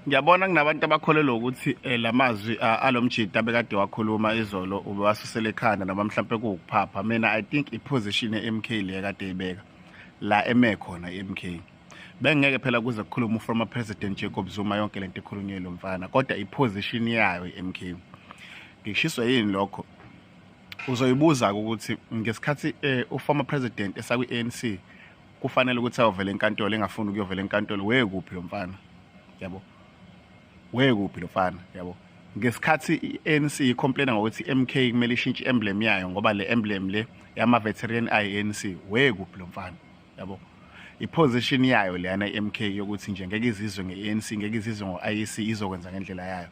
Ngiyabona kunabantu abakholelwa ukuthi lamazwi alomjita bekade wakhuluma izolo ubewasusela ekhanda noma mhlampe kuwukuphapha. Mina I think iposition ye-MK le kade ibeka la eme khona i-MK. Bengeke phela kuze kukhuluma uformer president Jacob Zuma yonke lento ekhulunywe lo mfana, kodwa iposition yayo i-MK. Ngikushiswa yini lokho? Uzoyibuza ukuthi ngesikhathi uformer president esakwi-ANC kufanele ukuthi ayovela enkantolo, engafuni ukuyovela enkantolo, wekuphi lo mfana, yabo? Wekuphi lo mfana, yabo? Ngesikhathi i-ANC icomplaina ngokuthi i-MK kumele ishintshe i-emblem yayo ngoba le emblem le yama-veteran ayi-ANC, wekuphi lo mfana, yabo? I-position yayo leyana i-MK yokuthi nje ngeke izizwe nge-ANC, ngeke izizwe ngo-IEC, izokwenza ngendlela yayo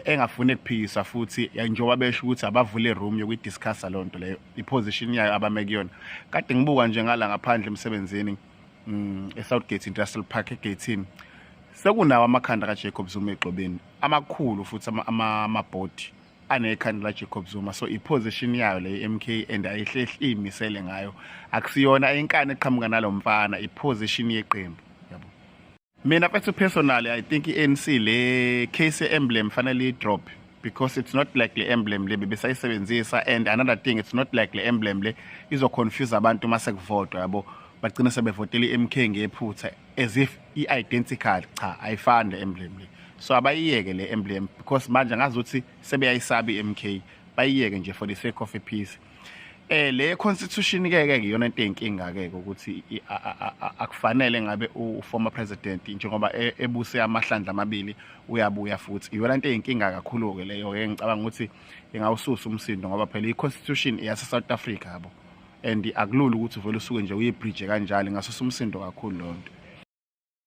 engafuni kuphikisa futhi, njengoba besho ukuthi abavule room yokuyidiscussa loo nto leyo, i-position yayo abame kuyona. Kade ngibuka nje ngala ngaphandle emsebenzini, e-Southgate Industrial Park, egeyithini sekunawo amakhanda kaJacob Zuma egxobeni amakhulu futhi amabhodi anekhanda la Jacob Zuma. So i-position yayo le MK and ayihlehli, imisele ngayo, akusiyona inkani eqhamuka nalo mfana, i-position yeqembu, yabo. Mina mfethu, personally I think i-ANC le case emblem fanele i-drop because it's not like le emblem le bebesayisebenzisa. And another thing, it's not like le emblem le izoconfuse abantu mase kuvotwa, yabo, bagcina sebevotela i-MK ngephutha as if i-identical. Cha, ayifani le emblem le. So abayiyeke le emblem because manje ngazi ukuthi sebeyayisaba i-MK, bayiyeke nje for the sake of a peace. Le constitution ke ke iyona into eyinkinga ke ukuthi akufanele ngabe u-former president njengoba ebuse amahlandla amabili uyabuya futhi. Iyona into eyinkinga kakhulu ke leyo ke, ngicabanga ukuthi ingawususa umsindo ngoba phela i-constitution iyase South Africa, yabo, and akulula ukuthi uvele usuke nje uyibridge kanjalo, ingasusa umsindo kakhulu leyo nto.